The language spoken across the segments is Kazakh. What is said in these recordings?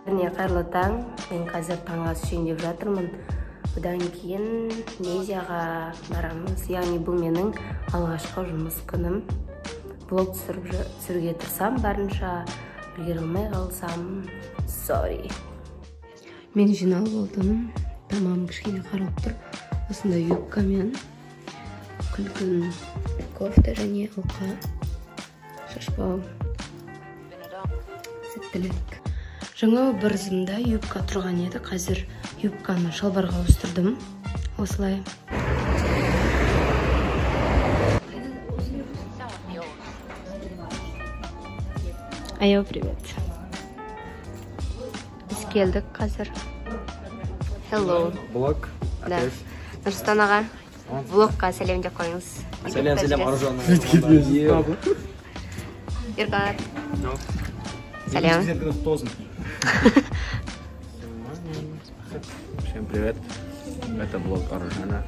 Міне, қайырлы таң. Мен қазір таңғы ас ішейін деп жатырмын. Бұдан кейін медиаға барамыз. Яғни бұл менің алғашқы жұмыс күнім. Влог түсіруге тырысам барынша, үлгере алмай қалсам, sorry. Мен жиналып болдым. Тамағым кішкене қаралып тұр. Осындай юбкамен күлгін кофта және алқа, шашбау. Сәттілік. Жаңа образымда юбка тұрған еді. Қазір юбканы шалбарға ауыстырдым. Осылай. Айо, привет. Біз келдік қазір. Hello. Блог. Да. Нұрсұлтан аға, влогқа сәлем деп қойыңыз. Сәлем, сәлем, Аружан. Ерқанат. Сәлем. Всем привет. Это блог Аружана.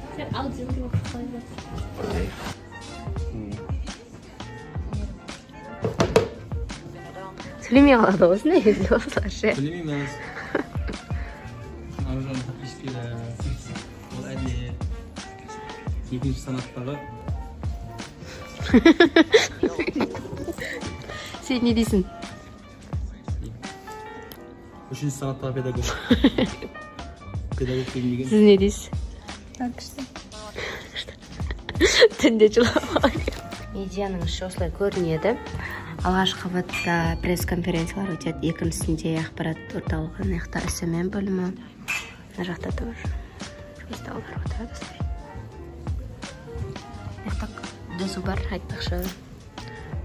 Окей. Сөйлемей қалады осындай кезде осылайша. Сөйлемейміз. Аружанның подписчиктері, ол Әділет. Екінші санаттағы. Сен не дейсің? Үшінші санаттағы педагог. Педагог деген. Сіз не дейсіз? Күшті. Түнде жылап. Медианың іші осылай көрінеді. Алғашқы қабатта пресс-конференциялар өтеді, екіншісінде ақпарат орталығы, мына жақта СММ бөлімі, мына жақта тоже жұмыстағылар отырады осылай. Мына жақта жазу бар, айтпақшы,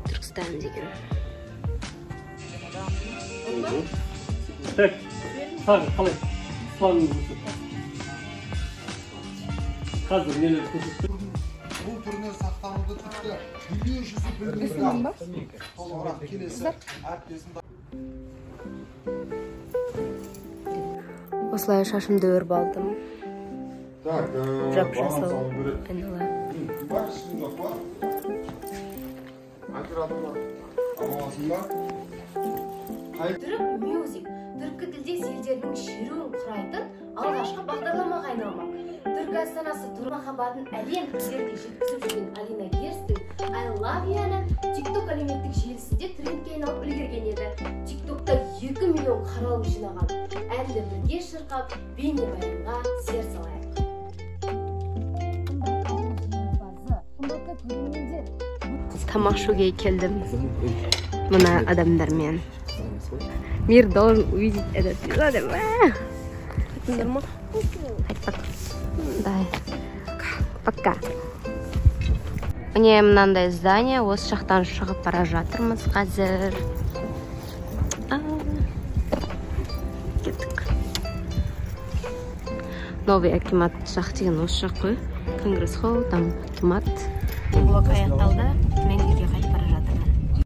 Түркістан деген. Так, тағы қалай? Слаңыңыз өсіп. Қазір нелер көрсетті? Бұл түріне сақтануды тіпті дүние жүзі білмейді. Толығырақ келесі әріптесім. Осылай шашымды өріп алдым. Так, жап-жасыл айнала. Түрік Music түркі тілдес елдердің шеруін құрайтын алғашқы бағдарламаға айналмақ. Түркі астанасы тур махаббатын әлем тілдеріне жеткізіп жүрген Алина Герстің I Love You әні TikTok әлеуметтік желісінде трендке айналып үлгерген еді. TikTokта 2 миллион қаралым жинаған. Әнді бірге шырқап, бейнебаянға зер салайық. Тамақ ішуге келдім. Мына адамдармен. Мир должен увидеть этот эпизод. Дай. Пока. Міне мынандай здание, осы жақтан шығып бара жатырмыз қазір. Кеттік. Новый акимат жақ деген осы жақ қой. Конгресс холл, там акимат. Блог аяқталды. Мен